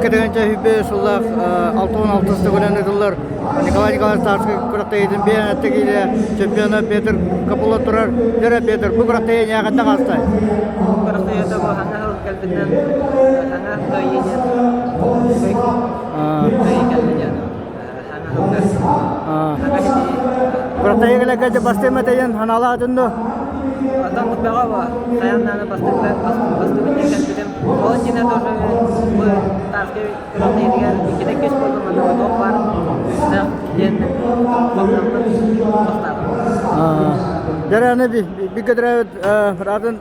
2021 сыллаах 66 төгүлэн ыытыллар Николай Николаевич Тарскай күрэхтэһиитин биэнэтэ киилэ чемпиона Петр Копылов турар. Дөрө Петр, бу күрэхтэһии ньээхэтэ хаастай? Күрэхтэһиитэ бу хаҥа сыл кэлбитинэн хаҥа кыайыы диэн кыайыы кэллэ диэн хаҥа сылга хаҥа ситии. Күрэхтэһии кэлэргэ бастыым этейин ханаалаатын ду? Оттон бөҕө бу хайан дааны бастыҥ бастыҥ кэлбитим. Ол иннинэ тоже бу Тарскай күрэхтэһиитигэр иккитэ кис буоллум манна туох баар күүстээх диэн хомнаммын бастаатым. Дьэ аны бииргэ төрөөбүт атын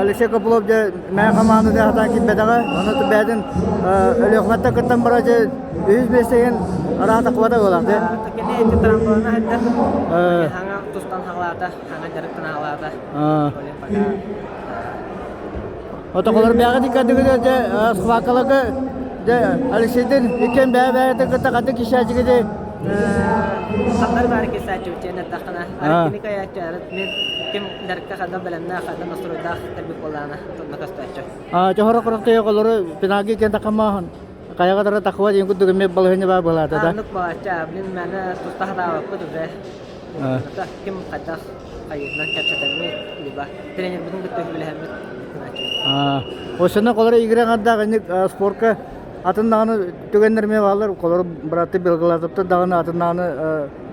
Алексей Копылов дьэ мэйэ хамаандата хатаан киирбэтэҕэ. Ону бэйэтин Өлүөхүмэттэн кыттан бара дьэ үһүс миэстэгин араата кубата буолар дьэ. Кини ити трамплана сылдьар. Хаҥа тустан хаҕалаата, хаҥа дьарыктан хаҕалаата. Пока Отоколор бэҕэ тиккардыгыт дьэ схваткаларга дьэ Алексейдин иккиэн бэйэ бэйэтин кытта ханнык кисээччигити Ханнар баары кисээччибит диэн эттэххинэ, арыт кини кайааччы, арыт мин ким дарыкка ханна бэлэмнээх, ханна настройдаах кэлбит буоллаҕына, тонно көстөөччү. Чохоро корохтойо колору пенальти диэн такамааһын хайаҕа дара таква диэн курдук эмиэ балаһыанньа баар буолаата да. Аннык буолааччы, блин, мээнэ туста хатаабаппыт уже. Ким хайдах хайыырынан кэпсэтэммит, либо тренербитин кытта үлэлэһэммит гынааччыбыт. Осенна колор игрэ ҥардаах инник спорка атын даҕаны түгэннэр эмиэ бааллар колор быраатты белгалаатыптар даҕаны атын даҕаны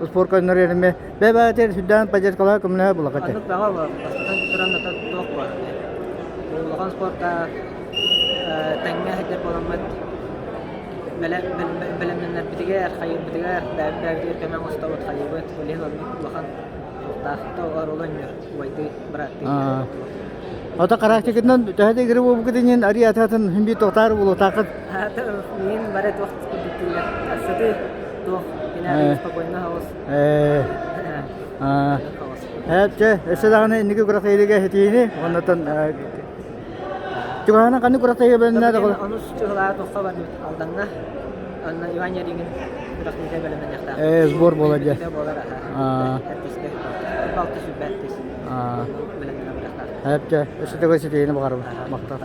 спорка өннөр эмиэ бэбээтэр сүрдээн поддержкалаах көмөлөһө булакате. Аннык бөҕө бастатан туран ата туох буолар улахан спорта тэҥҥэ сылдьар буоламмыт бэлэмнэнэрбитигэр, хайыырбытыгар, бэйэбитигэр көмө оҥостобут, хайыыбыт, ол иһин оннук улахан туохтаах оруолу убайдыы, бырааттыы. Ото характикытынан төһө да игры буолбуккут иһин арый ататын хин бии тохтаар булуотааххыт. Мин бары туох курдук сытыы туох кинээри спокойно хаос. Э, чэ, өссө даҕаны инники күрэхтэһиигэ ситиһиини, оннотон Чугаһынан ханнык күрэхтэһиигэ бэлэмнээ да Онус чыһылаа туохха барбыт Алдаҥҥа. Анна Иван Яриҥин күрэхтэһиигэ бэлэмнэниэхтээх. Э, сбор буолар дьэ. Буолар аха. Балты сүрбэттис. Бэлэмнэнэ барыахтаах. Эпчэ, өссө төгө ситиһиини баҕарабын. Махтал.